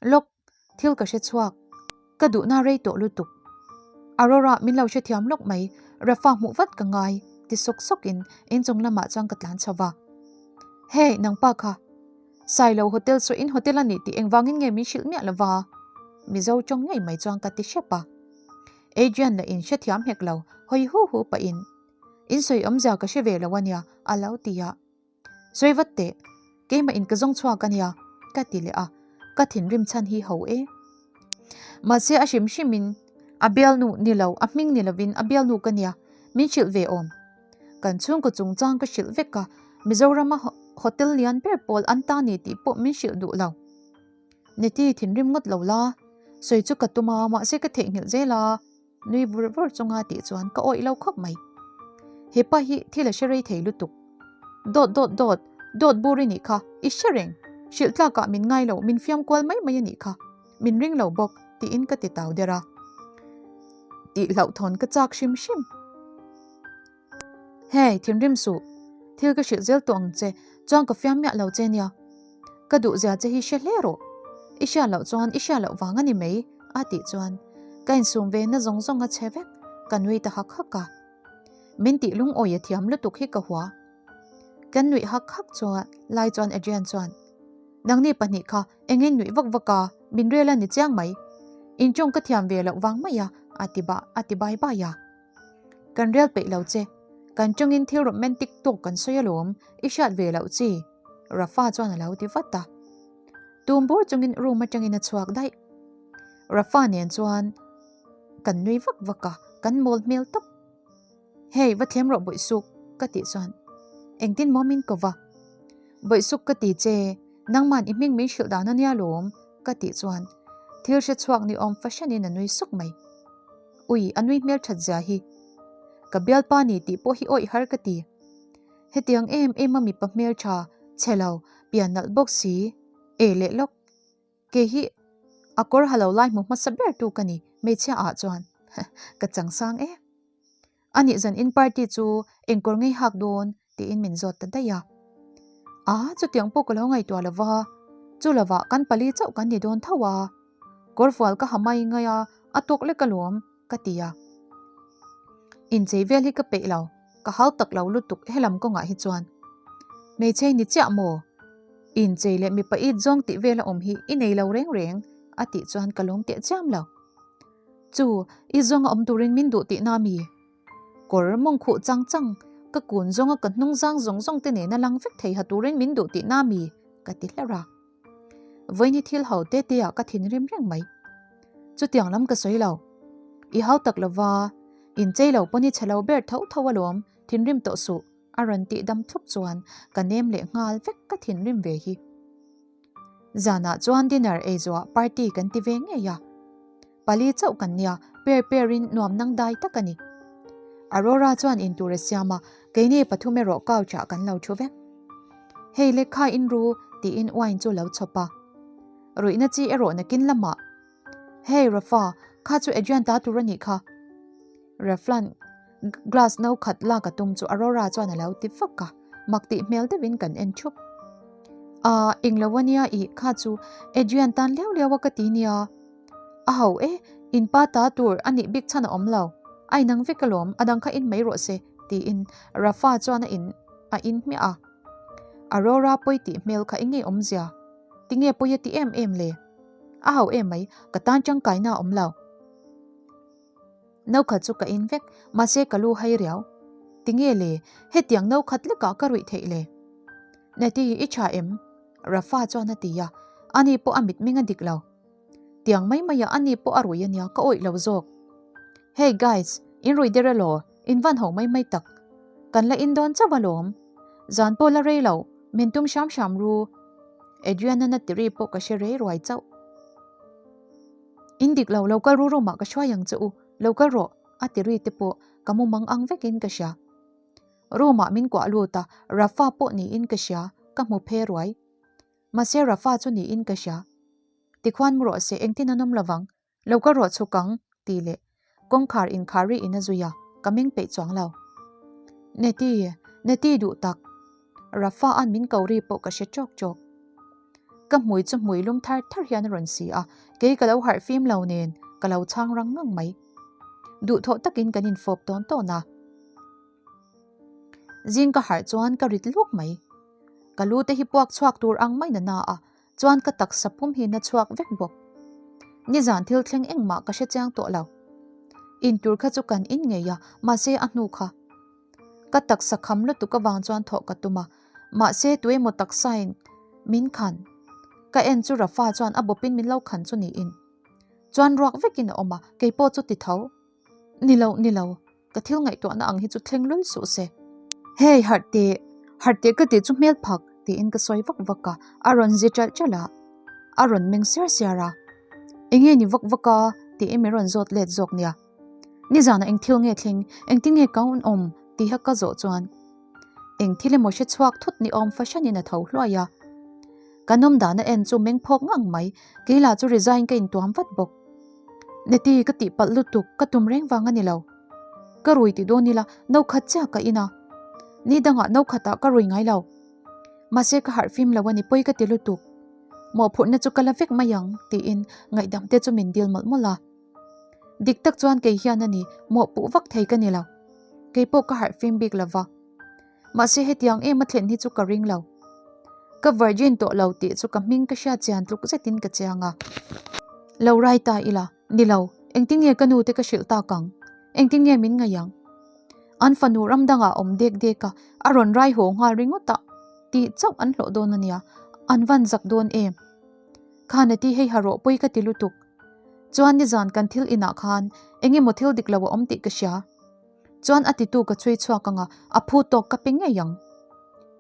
Lawk, thil ka hre chhuak. Ka duhna rei tawh lutuk. Aurora min lo hrethiam lawk mai, Rafa hmuh vat ka ngai, ti sawk sawkin inchung lamah chuan ka tlan chho va. Hey, nangpa kha. Sailo hotel saw in hotel a nih tih engvangin nge min hrilh miah lova? Mizo tawng ngei mai chuan ka ti hrep a. Adrian lah in hrethiam hek lo, hawi hu hu pahin, In sawi awmzia ka hre ve lo a nia, a lo ti a. Sawi vat teh, keimah in ka zawng chhuak a nia, ka ti leh a, ka thinrim chhan hi ho e. Mahse a hrim hrimin a bialnu ni lo, a hming ni lovin a bialnu ka nia, min hrilh ve awm. Kan chhungkaw chungchang ka hrilh vek a, Mizorama hotel lian ber pawl an ta ni tih pawh min hrilh duh lo. Niti thinrim ngawt lo la, sawi chu ka tum a, mahse ka theihnghilh zel a, nui vur vur chunga tih chuan ka awih lo khawp mai. Hepa hi thil a hre rei thei lutuk. Dawt dawt dawt, dawt bur i nih kha, i hre reng, hrilh tlakah min ngai lo, min fiam kual mai mai a nih kha, min ring lo bawk tiin ka ti tau der a. Tih hlauhthawn ka chak hrim hrim. Hey, thinrim suh. Thil ka hrilh zel tawh ang che, chuan ka fiam miah lo che nia. Ka duh zia che hi hre hle rawh. I hriat loh chuan i hriat loh vang a ni mai, a tih chuan ka insum ve na zawng zawng a che vek, ka nui ta hak hak a. Min tih lungawi a thiam lutuk hi ka hua. Kan nuih hak hak chuan lai chuan Adrian chuan, Nangni pahnih kha engin nuih vak vak a, min rel a ni chiang mai. Inchawng ka thiam ve loh vang mai a, a ti bah a ti bai bai a. Kan rel peih lo che, kan tawngin thil romantic tawk kan sawi alawm, i hriat ve loh chi, Rafa chuan a lo ti vat a. Tum bur chungin room atangin a chhuak daih. Rafa nen chuan kan nui vak vak a, kan mawl hmel tawp. Hey, va thlem rawh Bawihsuk, ka tih chuan engtin maw min ko va? Bawihsuk ka ti che, nangman i hming min hrilh dan a nia lawm, ka tih chuan thil hre chhuak ni awm fahranin a nui suk mai. Ui, a nui hmel that zia hi. Ka bialpa ni tih pawh hi awih har ka ti. Hetiang em em a mipa hmel tha, chhe lo, pian nalh bawk si, e leh lawk. Kei hi a kawr ha lo lai hmu hmasa ber tu ka ni, hmeichhia ah chuan ka chang sang e. A nih zan in party chu eng kawr ngei hak dawn tiin min zawt ta daih a. A, chutiang pawh ka lo ngaihtuah lo va, chu lovah kan pali chauh kan ni dawn tho a. Kawrfual ka ha mai ngai a, a tawk lek alawm ka ti a. Inchei vel hi ka peih lo, ka hau tak lo lutuk helam kawngah hi chuan. Hmeichhei ni chiah maw? Inchei leh mipa it zawng tih vel a awm hi i nei lo reng reng a tih chuan ka lawm teh chiam lo. Chu, i zawnga awm turin min duh tihna mi? Kawr mawng khuh chang chang, ka kun zawnga ka hnung zang zawng zawng te nena lang vek thei ha turin min duh tihna mi? ka ti hlerh a. Vawiin thil ho te te ah ka thinrim reng mai. Chutiang lam ka sawi lo. I hau tak lova, inchei lo pawn i chhe lo ber tho tho alawm, thinrim tawh suh, a rawn tih dam thlup chuan ka nem leh nghal vek ka thinrim ve hi. Zanah chuan dinner ei zawhah party kan ti ve ngei a. Pali chauh kan nia, per perin nuam nang dai tak a ni. Aurora chuan intur a siam a, keini pathum erawh couch ah kan lo thu vek. Hei lehkha in ru tiin wine chu lo chhawp a. Ruihna chi erawh nakin lamah. Hey Rafa, kha chu Adrian ta tur a nih kha. Raflan glass no khat lak a tum chu Aurora chuan a lo ti vak a, mak tih hmel deuhin kan en thup. Ah, englo a nia ih kha chu Adrian tan liau liau a ka ti nia. A ho e, in pa ta tur a nih bik chhan a awm lo. A inang vek alawm, a dang kha in mai rawh se, tiin Rafa chuan a in a in hmiah a. Aurora pawi tih hmel kha eng nge awmzia? Tinge pawi a ti em em le? A ho em mai, ka tan tangkaina a awm lo. No khat chu ka in vek, mahse ka lu hai riau. Tinge le, hetiang no khat lekah ka ruih theih le? Neti, i tha em? Rafa chuan a ti a, ani pawh a mitmeng a dik lo. Tiang mai mai ah ani pawh a rui ania ka awih lo zawk. Hey guys, in rui der elaw, in van ho mai mai tak. Kan la in dawn chauh alawm. Zan pawh la rei lo, min tum hram hram ru. Adrian-a na tiri pawh ka hre rei ruai chauh. In dik lo, lo kal ru room ah ka hruai ang che u, lo kal rawh a ti ri te pawh ka mu mang ang vekin ka hria. Room ah min kuah lut a, Rafa pawh niin ka hria, ka hmu phe ruai. Mahse Rafa chu niin ka hria. Tikhuan mu rawh se engtin an awm lovang, lo ka rawh chhuk ang, tih leh kawngkhar inkhar ri in a zui a, ka meng peih chuang lo. Neti, Neti duh tak. Rafa an min ko ri pawh ka hre chawk chawk. Ka hmui chu hmui lum thar thar hian a rawn si a, kei ka lo harh fim lo nen ka lo chhang rang ngang mai. Duhthawh takin kan infawp tawn tawn a. Zing ka harh chuan ka rit luk mai. Ka lu te hi puak chhuak tur ang mai na na a, chuan ka taksa pum hi na chhuak vek bawk. Nizan thil thleng engmah ka hre chiang tawh lo. In tur kha chu kan in ngei a, mahse a hnu kha. Ka taksa kham lutuk avang chuan thawh ka tum a, mahse tuemaw taksain min khan. Ka en chu Rafa chuan a bawpin min lo khan chu niin. Chuan ruak vekin a awm a, keipawh chu ti tho. Ni lo, ni lo, ka thil ngaihtuahna ang hi chu thleng lul suh se. Hey, harh teh, harh teh ka tih chu hmel phak, tiin ka sawi vak vak a, a rawn zi ṭalh ṭalh a, a rawn meng siar siar a. Enge ni vak vak a? tiin min rawn zawt let zawk nia. Nizanah eng thil nge thleng, engtin nge ka awm tiha ka zawh chuan eng thil emaw hre chhuak thut ni awm fahranin a tho hluai a. Kan awm dana en chu meng phawk ngang mai, kei lah chu resign ka intuam vat bawk. Neti ka tih palh lutuk ka tum reng vang a ni lo. Ka rui ti dawn ila no khat chiah ka in a. Ni dangah no khatah ka rui ngai lo. Mahse ka harh fim lo a ni pawi ka ti lutuk. Mawhphurhna chu ka la vek mai ang tiin ngaihdam te chu min dil mawlh mawlh a. Dik tak chuan kei hian a ni mawhpuh vak thei ka ni lo. Kei pawh ka harh fim bik lo va. Mahse hetiang em a thlen hi chu ka ring lo. Ka virgin tawh lo tih chu ka hming ka hriat chian tluk zetin ka chiang a. Lo rai ta ila, ni lo, engtin nge ka nu te ka hrilh tak ang? Engtin nge min ngaih ang? An fanu ram dangah awm dek dek a, a rawn rai haw nghal ringawt a tih chauh an hlawh dawn a nia, an van zak dawn em? Khan a ti hei ha rawh pawi ka ti lutuk. Chuan nizan kan thil inah khan eng emaw thil dik lo a awm tih ka hria. Chuan a titu ka chhui chhuak anga a phu tawk ka pe ngei ang.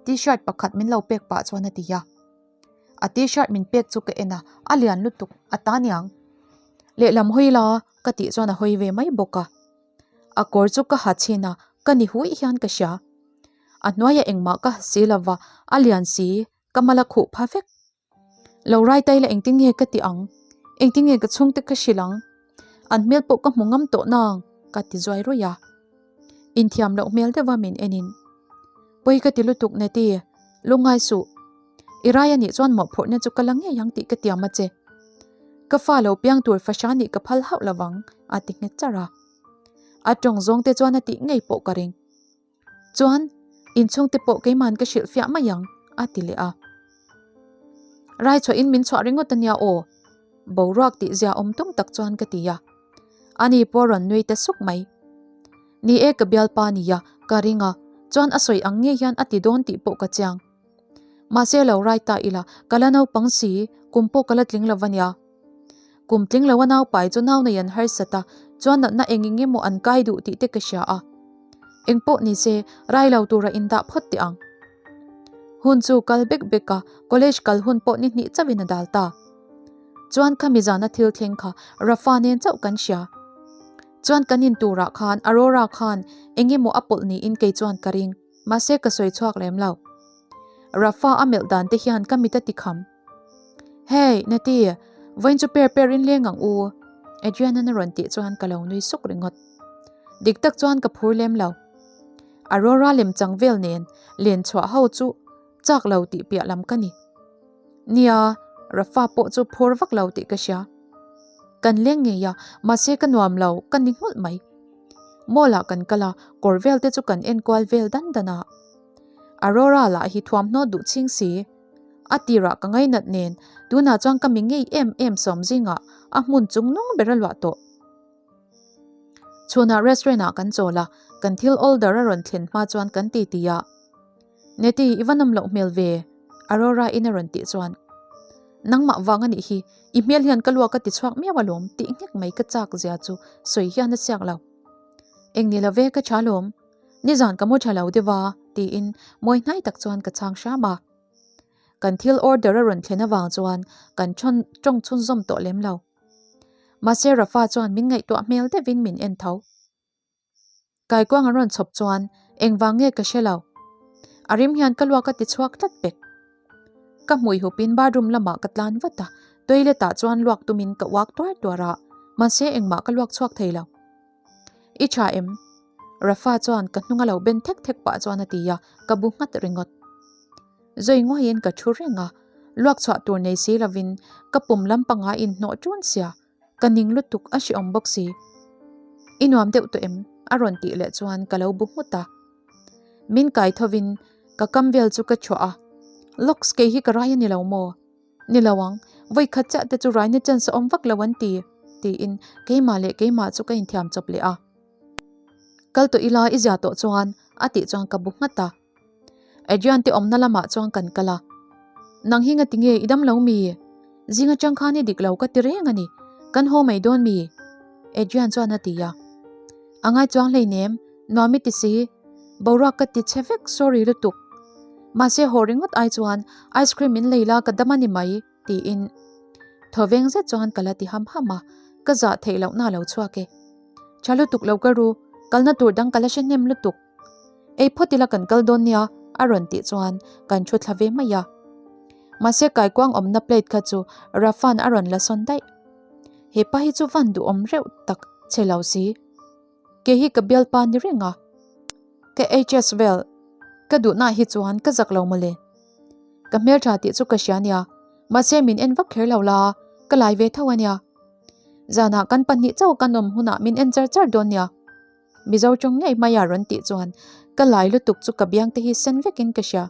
T-shirt pakhat min lo pek pah chuan a ti a. A t-shirt min pek chu ka en a, a lian lutuk, a ta niang. Lehlam hawi la ka tih chuan a hawi ve mai bawk a. A kawr chu ka ha chhin a, ka ni huih hian ka hria. A hnuaiah engmah ka ha si lova, a lian si, ka mal a khuh pha vek. Lo rai tai la engtin nge ka ti ang? Engtin nge ka chhungte ka hrilh ang? An hmel pawh ka hmu ngam tawh nang ka ti zuai ruih a. Inthiam loh hmel deuha min enin. Pawi ka ti lutuk Neti, lungngai suh. I rai anih chuan mawhphurhna chu ka la ngei ang tih ka tiam a che. Ka fa lo piang tur fahra nih ka phal hauh lovang a ti nghet charh a. A tawng zawng te chuan a tih ngei pawh ka ring. Chuan, inchhungte pawh keiman ka hrilh fiah mai ang, a ti leh a. Rai chhuahin min chhuah ringawt a nia aw, boruak tih zia awm tum tak chuan ka ti a. Ani pawh a rawn nui ta suk mai. Ni e ka bialpa nia, ka ring a, chuan a sawi ang ngei hian a ti dawn tih pawh ka chiang. Mahse lo rai ta ila, ka la naupang si, kum pawh ka la tling lo va nia. Kum tling lo a naupai chu nau nei an harsat a, chuan natna eng eng emaw an kai duh tih te ka hria a. Eng pawh ni se, rai lo tura indah phawt teh ang. Hun chu kal bek bek a, college kal hun pawh ni hnih chauhin a dal ta. Chuan khami zana thil thleng kha Rafa nen chauh kan hria. Chuan kan in turah khan Aurora khan eng emaw a pawlh niin kei chuan ka ring, mahse ka sawi chhuak lem lo. Rafa a melh dan te hian ka mit a ti kham. Hey, Nati, vawiin chu per per in leng ang u, Adrian-an a rawn tih chuan ka lo nui suk ringawt. Dik tak chuan ka phur lem lo. Aurora lem chang vel nen len chhuah ho chu chak lo tih piah lam ka ni. Nia, Rafa pawh chu phur vak lo tih ka hria. Kan leng ngei a, mahse ka nuam lo, ka ni nghulh mai. Mall-ah kan kal a, kawr vel te chu kan enkual vel dan dan a. Aurora lah hi thuamhnaw duh chhing si. A tirah ka ngainat nen, tunah chuan ka mi ngei em em sawm zingah a hmun chung nung ber a luah tawh. Chhunah restaurant ah kan chawl a, kan thil order a rawn thlen hma chuan kan ti ti a. Neti, i va nawm loh hmel ve, Aurora in a rawn tih chuan. Nangmah vang a nih hi, i hmel hian ka luak a ti chhuak miau alawm tih nghek mai ka chak zia chu sawi hian a siak lo. Eng ni lo ve ka tha lawm, nizan ka mu tha lo deuh a, tiin mawi hnai tak chuan ka chhang hram a. Kan thil order a rawn thlen avang chuan kan tawng chhunzawm tawh lem lo. Mahse Rafa chuan min ngaihtuah hmel deuhin min en tho. Kaikuang an rawn chhawp chuan engvang nge ka hre lo. A rim hian ka luak a ti chhuak tlat pek. Ka hmui hupin bathroom lamah ka tlan vat a, toilet ah chuan luak tumin ka uak tuar tuar a, mahse engmah ka luak chhuak thei lo. I tha em? Rafa chuan ka hnung a lo ben thek thek pah chuan a ti a, ka bu nghat ringawt. Zawi nguaiin ka thu reng a, luak chhuah tur nei si lovin ka pum lampanga inhnawh ṭun sia, ka ning lutuk a hrehawm bawk si. I nuam deuh tawh em? a rawn tih leh chuan ka lo bu nghut a. Min kai thovin ka kam vel chu ka chhuah a, Locks kei hi ka rai a ni lo maw? Ni lo ang, vawi khat chiah te chu raina chance a awm vak lo an ti, tiin keimah leh keimah chu ka inthiam chawp leh a. Kal tawh ila i zia tawh chuan a tih chuan ka bu nghat a. Adrian te awmna lamah chuan kan kal a. Nang hi ngati nge i dam lo mi? Zing atang khan i dik lo ka ti reng a ni. Kan haw mai dawn mi? Adrian chuan a ti a. A ngai chuang hleinem, nuam i ti si. Boruak ka ti che vek, sorry lutuk. Mahse haw ringawt ai chuan ice cream min lei la ka dam a ni mai, tiin thawveng zet chuan ka la ti ham ham a, ka zah theih lohna a lo chhuak e. Tha lutuk lo ka ru, kalna tur dang ka la hre hnem lutuk. Ei phawt ila kan kal dawn nia, a rawn tih chuan kan thu thla ve mai a. Mahse kaikuang awmna plate kha chu Rafan a rawn la sawn daih. He pa hi chu van duhawm reuh tak che lo si. Kei hi ka bialpa ni reng a. Ka HS vel. Ka duhnaah hi chuan ka zak lo mawle. Ka hmeltha tih chu ka hria nia, mahse min en vak kher lo la, ka lai ve tho ania. Zanah kan pahnih chauh kan awm hunah min en char char dawn nia. Mizo tawng ngei mai a rawn tih chuan ka lai lutuk chu ka biang te hi sen vekin ka hria.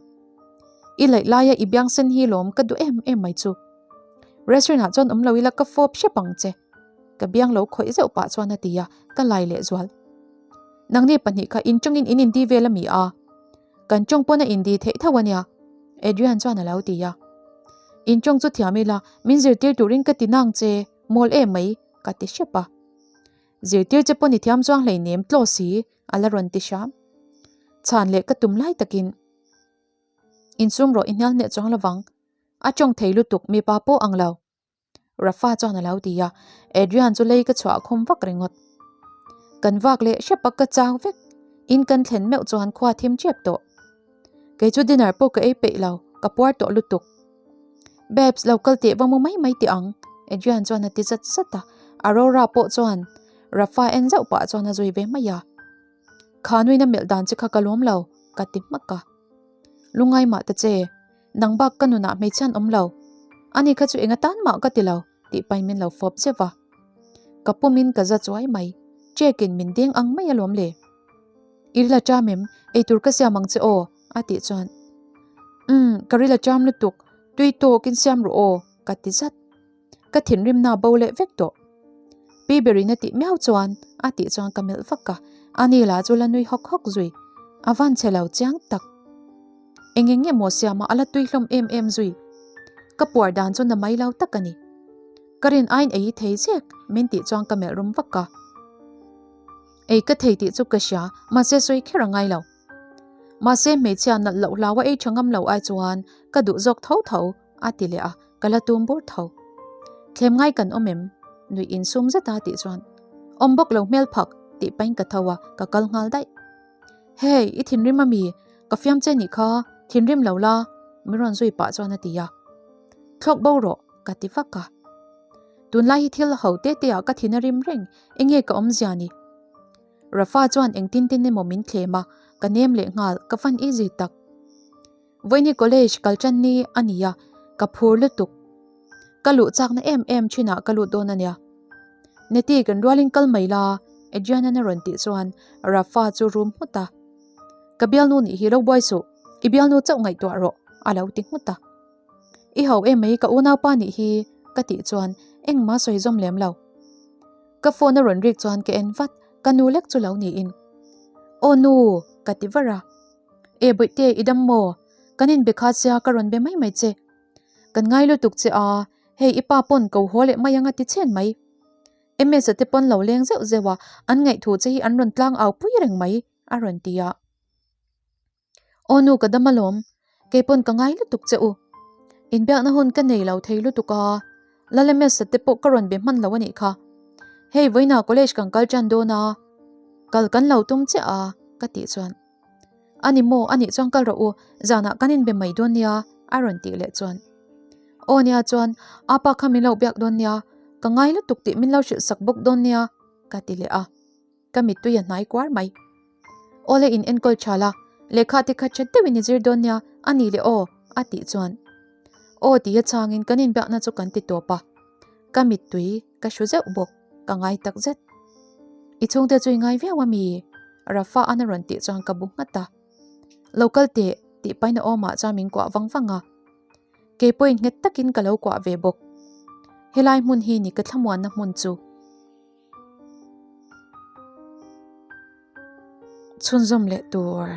I laih laia i biang sen hi lawm ka duh em em mai chu. Restaurant ah chuan awm lo ila ka fawp hrep ang che. Ka biang lo khawih zeuh pah chuan a ti a, ka lai lehzual. Nangni pahnih kha in tawngin in indi vel a mi a? Kan tawng pawn a indi theih tho a nia, Adrian chuan a lo ti a. In tawng chu thiam ila, min zirtir turin ka ti nang che, mawl em mai, ka ti hrep a. Zirtir che pawn i thiam chuang hleinem tlaw si, a la rawn ti hram. Chhan leh ka tum lai takin, Insum rawh i hnial hneh chuang lovang, a tawng thei lutuk mipa pawh ang lo. Rafa chuan a lo ti a, Adrian chu lei ka chhuah khum vak ringawt. Kan vak leh hrep a ka chang vek, in kan thlen meuh chuan khua thim tep tawh. Kei chu dinner pawh ka ei peih lo, ka puar tawh lutuk. Babes lo kal teh va mu mai mai teh ang, Adrian chuan a ti zat zat a, Aurora pawh chuan Rafa en zauh pah chuan a zui ve mai a. Kha nuina melh dan che kha ka lawm lo, ka ti hmak a. Lungai mah ta che, Nang bak ka nunah hmeichhe an awm lo. Ani kha chu enga tan mah ka ti lo, tih pain min lo fawp zeuh a. Ka pumin ka za chuai mai, check-in min deng ang mai alawm le. I ril a ṭam em? Eitur ka siam ang che aw, a tih chuan. Umm, ka ril a ṭam lutuk, tui tawkin siam rawh aw, ka ti zat. Ka thinrimna bo leh vek tawh. Pi Berina tih miau chuan a tih chuan ka melh vak a, ani lah chu la nui hawk hawk zui. A van chhe lo chiang tak. Eng eng nge maw siama a la tui hlawm em em zui. Ka puar dan chu na mai lo tak a ni. Ka rin aiin ei thei zek min tih chuan ka melh rum vak a. Ei ka thei tih chu ka hria, mahse sawi kher a ngai lo. Mahse hmeichhia nalh loh hlaua ei tha ngam lo ai chuan ka duh zawk tho tho. A ti leh a, ka la tum bur tho. Thlem ngai kan awm em? Nuih insum zet a tih chuan, Awm bawk lo hmel phak, tih pahin ka tho a, ka kal nghal daih. Hey, i thinrim ami? Ka fiam che nih kha, thinrim lo la, min rawn zui pah chuan a ti a. Thlawk bo rawh, ka ti vak a. Tunlai hi thil ho te te ah ka thin a rim reng, enge ka awmzia ni? Rafa chuan engtin tin emaw min thlem a, ka nem leh nghal, ka fan easy tak. Vawiini college kal tan ni a ni a, ka phur lutuk. Ka luh chakna em em thinah ka lut dawn a nia. Neti kan rualin kal mai la, Adrian-an a rawn tih chuan Rafa chu rum nghut a. Ka bialnu nih hi lo buai suh, i bialnu chauh ngaihtuah rawh, a lo ti nghut a. I ho em mai ka unaupa nih hi, ka tih chuan engmah sawi zawm lem lo. Ka phone a rawn rik chuan ka en vat, ka nu lek chu lo niin. Aw nu, ka ti var a. E Bawihte, i dam maw? Kan inbe kha sia ka rawn be mai mai che. Kan ngai lutuk che a, hei i pa pawn ko haw leh mai ang a ti chhen mai. MS-a te pawn lo leng zeuh zeuh a, an ngaihthu che hi an rawn tlang au pui reng mai, a rawn ti a. Aw nu ka dam alawm, kei pawn ka ngai lutuk che u. Inbiakna hun ka nei lo thei lutuk a, Lal MS-a te pawh ka rawn be hman lo a nih kha. Hei vawiinah college kan kal tan dawn a, kal kan lo tum chiah a, ka tih chuan. A ni maw, a nih chuan kal rawh u, zanah kan inbe mai dawn nia, a rawn tih leh chuan. Aw nia chuan, apa kha min lo biak dawn nia, ka ngai lutuk tih min lo hrilh sak bawk dawn nia, ka ti leh a. Ka mittui a hnai kuar mai. Awle in enkawl tha la, lehkha te kha tha deuhin i zir dawn nia, a nih leh aw, a tih chuan. Aw tia changin kan inbiakna chu kan ti tawp a. Ka mittui ka hru zeuh bawk, ka ngai tak zet. I chhungte chu i ngai viau a mi? Rafa an a rawn tih chuan ka bu nghat a. Lo kal teh, tih pahin a awmah chuan min kuah vang vang a. Kei pawhin nghet takin ka lo kuah ve bawk. Helai hmun hi ni ka thlamuanna hmun chu. Chhunzawm leh tur.